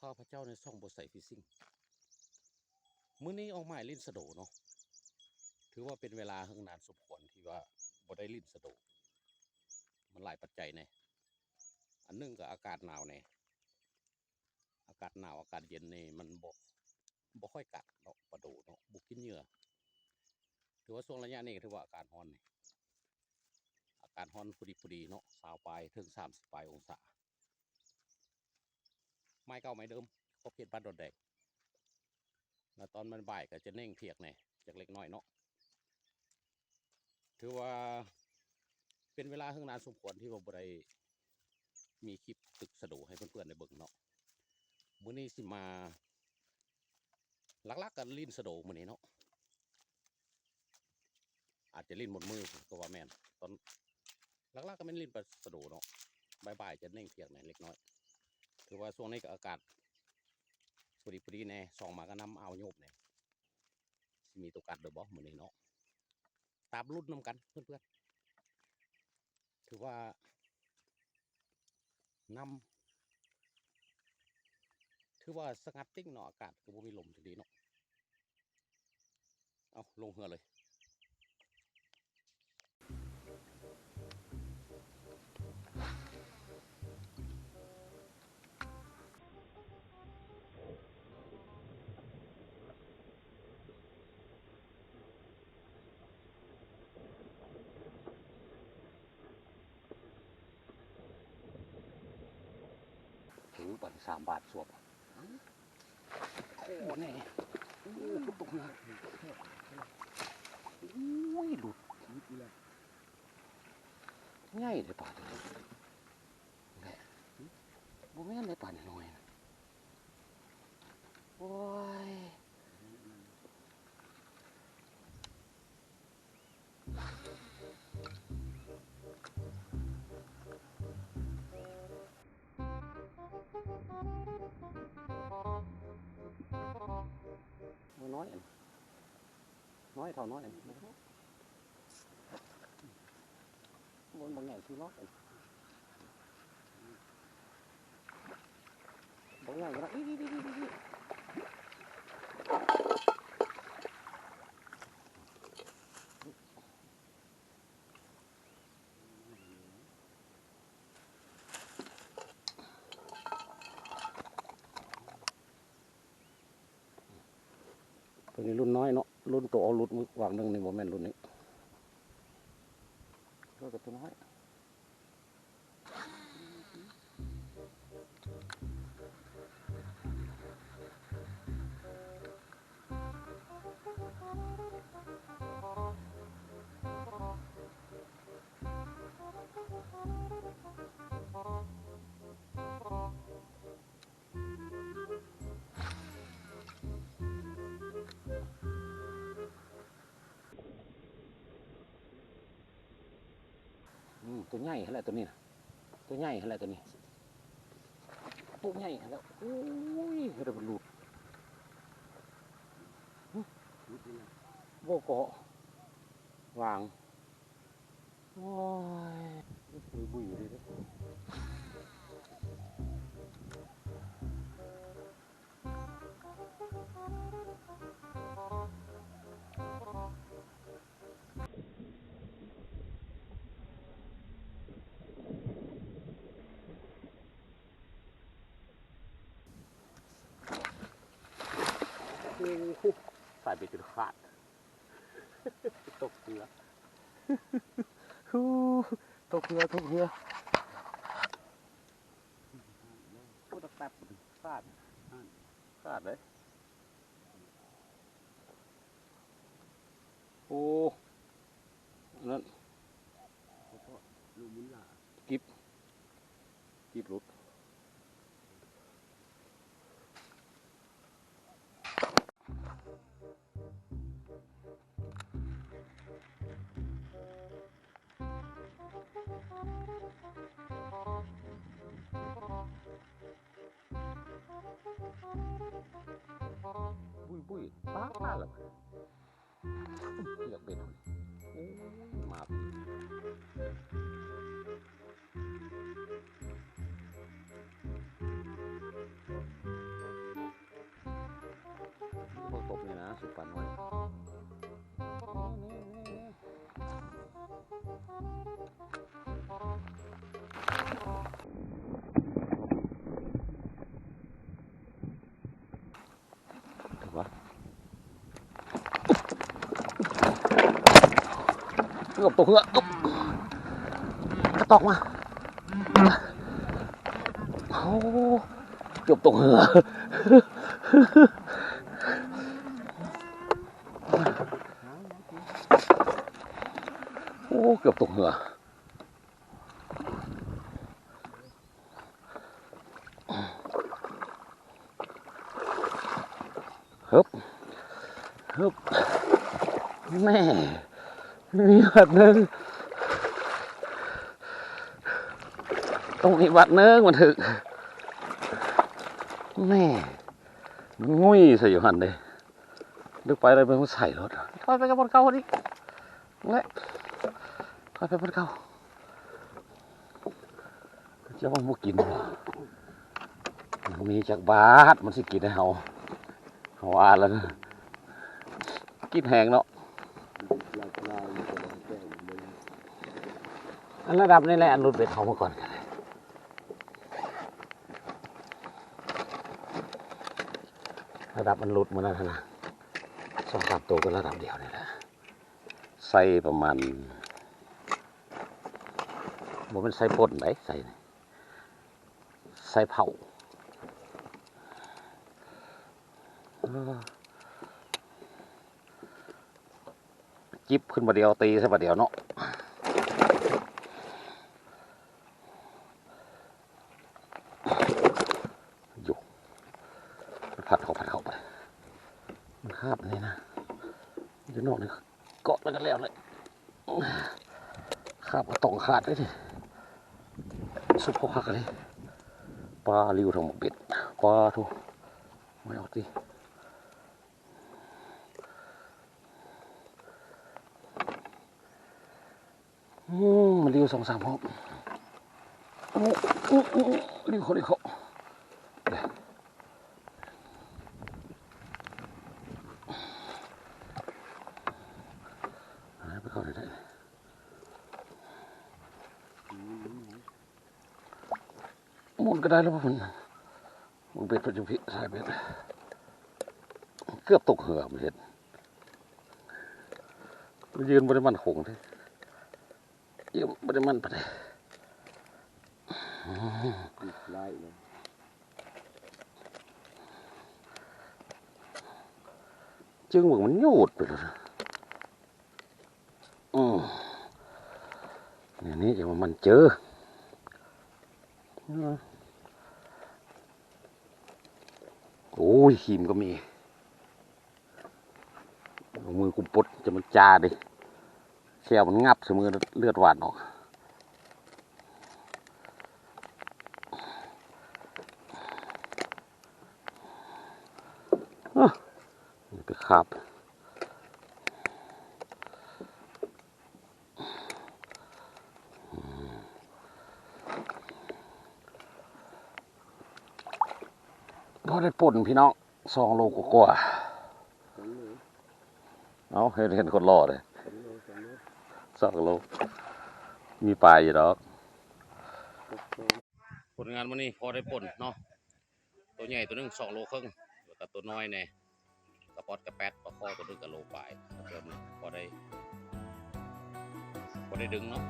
ຂ້າພະເຈົ້າໃນຊ່ອງບົວໄຊຟີຊິງ ມື້ນີ້ອອກມາຫຼິ້ນສະໂດເນາະ. ຖືວ່າເປັນເວລາເຫິງນານສົມຄວນທີ່ວ່າບໍ່ໄດ້ຫຼິ້ນສະໂດ. ມັນຫຼາຍປັດໄຈແດ່. ອັນໜຶ່ງກໍອາກາດໜາວແດ່. ອາກາດໜາວ ອາກາດເຢັນນີ້ມັນບໍ່ ບໍ່ຄ່ອຍກັດເນາະ ປາໂດເນາະ ບໍ່ກິນເຫຍື່ອ. ຖືວ່າຊ່ວງໄລຍະນີ້ກໍຖືວ່າອາກາດຮ້ອນນີ້ ອາກາດຮ້ອນພໍດີໆເນາະ ຊາວປາຍເຖິງສາມສິບປາຍອົງສາ. ໄມ້ເກົ່າໄມ້ເດີມ ຂອບເຂດບ້ານດອນແດງ. ແລ້ວຕອນບ່າຍໆກໍຈະເໜັງພຽກແດ່ຈັກເລັກນ້ອຍເນາະ. ຖືວ່າເປັນເວລາເຫິງນານສົມຄວນທີ່ວ່າບໍ່ໄດ້ມີຄລິບຕຶກສະໂດໃຫ້ເພື່ອນໆໄດ້ເບິ່ງເນາະ. ມື້ນີ້ຊິມາ ຫຼັກໆກໍຫຼິ້ນສະໂດມື້ນີ້ເນາະ. ອາດຈະຫຼິ້ນໝົດມື້ກໍວ່າແມ່ນ. ຕອນຫຼັກໆກໍແມ່ນຫຼິ້ນປາສະໂດເນາະ. ບ່າຍໆຈະເໜັງພຽກແດ່ເລັກນ້ອຍ. ຖືວ່າຊ່ວງນີ້ກໍອາກາດພໍດີໆແດ່ ສ່ອງມາກໍນ້ຳອ່າວໂຍບແດ່. ຊິມີໂຕກັດຫຼືບໍ່ມື້ນີ້ເນາະ. ຕາມລຸ້ນນຳກັນເພື່ອນໆ. ຖືວ່ານ້ຳ ຖືວ່າສະຫງັດຕິ່ງເນາະ ອາກາດກໍບໍ່ມີລົມຈັ່ງຊີ້ເນາະ. ເອົາ ລົງເຮືອເລີຍ. ໂອ້ ບາດນີ້ສາມບາດສວບ. ໂອ້ ນີ້ ໂອ້ ຕົກເຮືອ. ໂອ້ຍ ຫຼຸດ ຫຼຸດອີກແລ້ວ. ໃຫຍ່ເດ້ປາໂຕນີ້. ແຫຼະ ບໍ່ແມ່ນເດ້ປານ້ອຍໆນະ. ໂອ້ຍ ໂອ້ຍ ນ້ອຍ ນ້ອຍເທົ່ານ້ອຍ ບໍ່ ບໍ່ໃຫຍ່ຄືນ້ອຍ ບໍ່ໃຫຍ່ກໍໄດ້. ໂຕນີ້ລຸ້ນນ້ອຍເນາະ ລຸ້ນໂຕເອົາຫຼຸດມື້ວາງໜຶ່ງນີ້ ບໍ່ແມ່ນລຸ້ນນີ້ ເອີ ກໍໂຕນ້ອຍ. ອືມ ໂຕໃຫຍ່ຫັ້ນແຫຼະໂຕນີ້ນະ ໂຕໃຫຍ່ຫັ້ນແຫຼະໂຕນີ້ ໂຕໃຫຍ່ຫັ້ນແຫຼະ. ໂອ້ຍ ເຮັດໃຫ້ມັນຫຼຸດ ຫຶ ຫຼຸດນີ້ນະ ບໍ່ເກາະວາງ. ໂອ້ຍ ບຸຍໆຢູ່ເດ້. ໂອ້ໂຫ ສາຍເບັດຈົນຂາດ. ຕົກເຮືອ ໂອ້ ຕົກເຮືອ ຕົກເຮືອ. ໂອ້ ຕັກແປັບຂາດ ຂາດເດ້. ໂອ້ ອັນນັ້ນ ກິບ ກິບຫຼຸດ. ບຸ້ຍໆ ປາດລະ ຢາກເບັດ ໂອ້ຍ ມາ. ໂອ້ ກົບນີ້ນະ ສຸປານ້ອຍ ຖືກບໍ່? ເກືອບຕົກເຮືອ ກະຕອກມາ ໂອ້ ເກືອບຕົກເຮືອ ໂອ້ ເກືອບຕົກເຮືອ. ຮຶບ ຮຶບ ແມ່ ມີບາດໜຶ່ງ ຕ້ອງມີບາດໜຶ່ງມັນຖືກ ແມ່ ມັນງຸ້ຍໃສ່ຢູ່ຫັ້ນເດ້ ເລິກໄປໄດ້ໄປໃສ່ລົດ ຖອຍໄປກັບບ່ອນເກົ່າພຸ້ນອີກ ແຫຼະ ຖອຍໄປບ່ອນເກົ່າ ຈະວ່າບໍ່ກິນບໍ່ ມັນມີຈັກບາດ ມັນຊິກິນໃຫ້ເຮົາ ເຮົາວ່າແລ້ວນະ ກິນແຮງເນາະ ອັນລະດັບນີ້ແຫຼະ ອັນຫຼຸດເບັດເຮົາມາກ່ອນກໍໄດ້ ລະດັບອັນຫຼຸດມື້ນັ້ນຫັ້ນນະ ສອງສາມໂຕກໍລະດັບດຽວນີ້ແຫຼະ ໃສ່ປະມານ ບໍ່ແມ່ນໃສ່ປົ່ນໃດ ໃສ່ ໃສ່ເຜົາ ຈິບຂຶ້ນບາດດຽວ ຕີໃສ່ບາດດຽວເນາະ ຢູ່ ມັນພັດເຂົ້າ ພັດເຂົ້າໄປ ມັນຄາບອັນນີ້ນະ ຢູ່ນອກນີ້ ເກາະແລ້ວກໍແລ້ວແຫຼະ ຄາບກໍຕ້ອງຂາດເດ້ ສຸກຄັກໆເລີຍ ປາລິວທັງໝົດເບັດ ປາໂທ້ ໄວ້ອອກຕິ. ອືມ ມາລິວສອງສາມຮອບ ໂອ້ ໂອ້ ໂອ້ ລິວເຂົ້າ ລິວເຂົ້າ ໄປເຂົ້າໄດ້ ໝູນກໍໄດ້ແລ້ວ ເບິ່ງເບັດເພິ່ນຢູ່ພີ້ ສາຍເບັດ ເກືອບຕົກເຮືອ ມັນເຮັດ ມັນຢືນບໍ່ໄດ້ໝັ້ນຄົງເດ້ ຢືນບໍ່ໄດ້ໝັ້ນປານໃດ ຫຼາຍເລີຍ ຈຶ່ງເບິ່ງມັນຍູດໄປແລ້ວນະ. ອືມ ແນວນີ້ຈັ່ງວ່າມັນເຈີ ໂອ້ຍ ຄີມກໍມີ ເອົາມືກຸມປົດ ຈະມັນຈາເດ້ ແຂ້ວມັນງັບໃສ່ມື ເລືອດຫວານອອກ. ໄປຄາບ ພໍໄດ້ປົ່ນພີ່ນ້ອງ ສອງໂລກວ່າໆ ເອົາ ເຫັນ ເຫັນຄົນຫຼໍ່ເດ້ ສອງໂລ ສອງໂລ ມີປາຢູ່ດອກ. ຜົນງານມື້ນີ້ພໍໄດ້ປົ່ນເນາະ ໂຕໃຫຍ່ໂຕໜຶ່ງສອງໂລເຄິ່ງ ແລ້ວກໍໂຕນ້ອຍແດ່ ກະປອດກະແປດ ປາຄໍໂຕໜຶ່ງກະໂລປາຍ ພໍໄດ້ ພໍໄດ້ດຶງເນາະ.